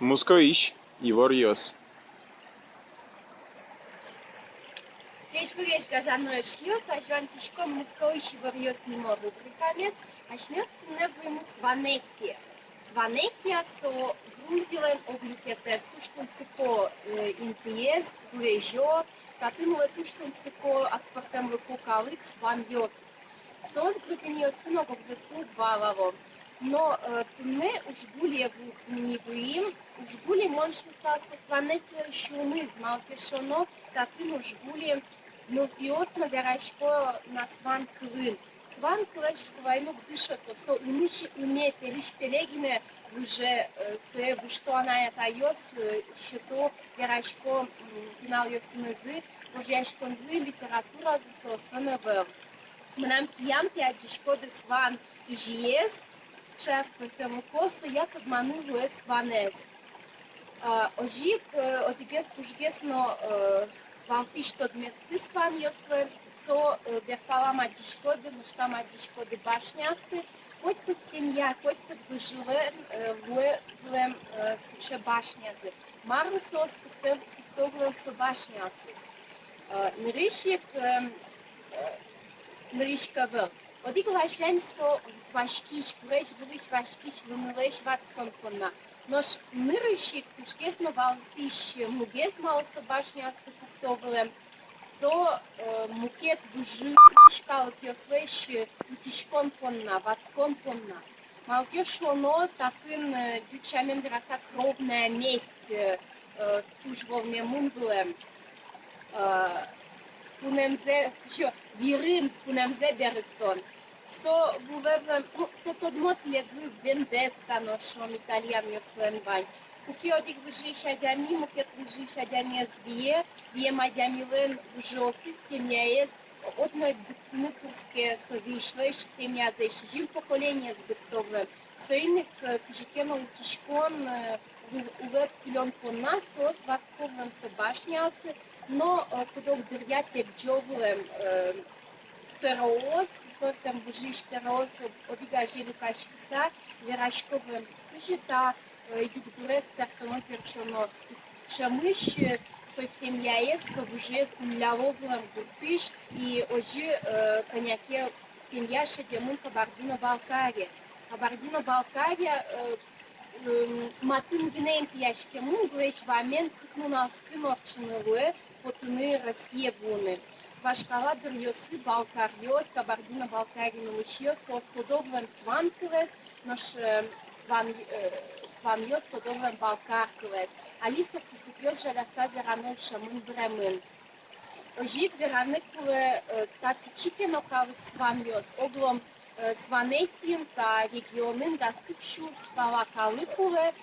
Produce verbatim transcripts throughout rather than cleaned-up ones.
Мускоысь иворъёс. Ӟечбуресь, гажано эшъёс! Азьланьтӥськом «Мускоысь иворъёс» нимо рубрикамес. Асьмеос туннэ вуимы Сванетие. Сванетия со Грузилэн ог люкетэз, туж тунсыко интыез, гурезё. Татын улэ туж тунсыко аспӧртэмлыко калык — сванъёс. Соос грузинъёсын ог-огзэсты уг валало. Но туннэ Ужгулие ву-, ми вуим. Ужгули, мон шуысал, со Сванетиоысь ум ик, малы ке шуоно, татын Ужгули нылпиос но верасько на сван кылын. Сван кылэз шуыса ик дышето, со ымысь ыме, пельысь пеле гинэ выже. Сое выжто анай-атайёс, сёто, верасько пиналъёсынызы, гожъяськонзы, литературазы соослэн ӧвӧл. Мынам киямтэ, адӟиськоды сван изьыез, сыӵе аспӧртэмлыко, соя тодманы луэ сванэз. Озьы ик одӥгез тужгес но валтӥсь тодметсы сванъёслэн — со, берпалам адӟиськоды, мышкам адӟиськоды, башняосты. Котькуд семья, котькуд выжылэн луэ вылэм сыӵе башнязы. Марлы соос пукто, пукто вылэм со башняосыз? Нырысь ик, нырысь ик ӧвӧл. Одӥг ласянь со васькись, гурезь вылысь васькись лымылэсь ватскон понна. Нош нырысь ик тужгес но валтӥсь мугез, малы со башняосты пукто вылэм — со мукет выжыысь калыкъёслэсь утиськон понна, ватскон понна. Малы ке шуоно, татын, ӟуч сямен вераса, кровная месть туж вӧлмемын вылэм. Кунэмзэ, ещё вирын кунэмзэ берыктон. Со вылэм, ну, со тодмо тӥледлы вендетта но, шуом, итальянъёслэн вань. Куке одӥг выжыысь адями мукет выжыысь адямиез вие, вием адямилэн выжыосыз, семьяез одно ик быдтыны турске со виисьлэсь семьязэ, сизьым поколениез быдто вылэм. Соин ик кызьы ке но утиськон, улэп кылён понна соос ватско вылэм со башняосы. Но куд-ог дыръя пегӟо вылэм тӧроос, пӧртэм выжыысь тӧроос, одӥг азе люкаськыса верасько вылэм, кызьы та югдурез сэрттоно-пертчоно. Ӵемысь со семьяез, со выжыез улляло вылэм гуртысь, и озьы кӧня ке семья шедемын Кабардино-Балкарие. Кабардино-Балкария матын гинэ интыяськемын, гурезь вамен кык нуналскын ортчыны луэ, потыны Россие вуыны. Вашкала дыръёсы балкаръёс, Кабардино-Балкариын улӥсьёс, соос тодо вылэм сван кылэз, нош сван, сванъёс тодо вылэм балкар кылэз. Али со кусыпъёс, жаляса верано, ушемын, быремын. Озьы ик вераны кулэ, та пичи ке но калык сванъёс, оглом Сванетиын, та регионын дас кык сюрс пала калык улэ,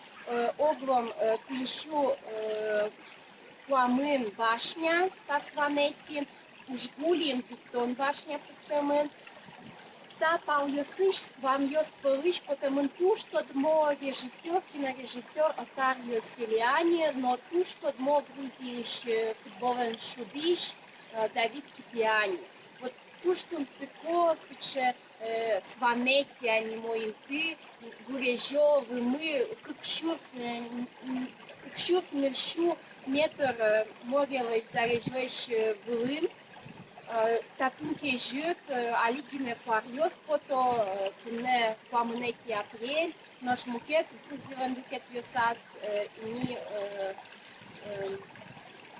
оглом куинь сю куамын башня та Сванетиын, Ужгулиын витьтон башня пуктэмын. Та палъёсысь, сванъёс пӧлысь потэмын туж тодмо режиссёр, кинорежиссёр Отар Иосилиани, но туж тодмо Грузиысь футболэн шудӥсь Давид Кипиани. Вот туж тунсыко сыӵе Сванетия нимо инты, гурезё, лымы, кык сюрс, кык сюрс ньыль сю метр морелэсь, зарезьлэсь вылын. Татын кезьыт, али гинэ куаръёс пото, туннэ куамынэтӥ апрель. Нош мукет Грузилэн люкетъёсаз ини,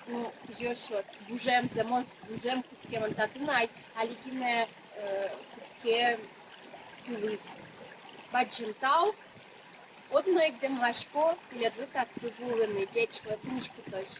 ну, кызьы шуод, гужем, зэмос гужем кутскемын. Татын ай али гинэ кутске тулыс. Бадӟым тау. Одно ик дэмласько тӥледлы татчы вуылыны. Ӟеч луэ, тӥни кутозь.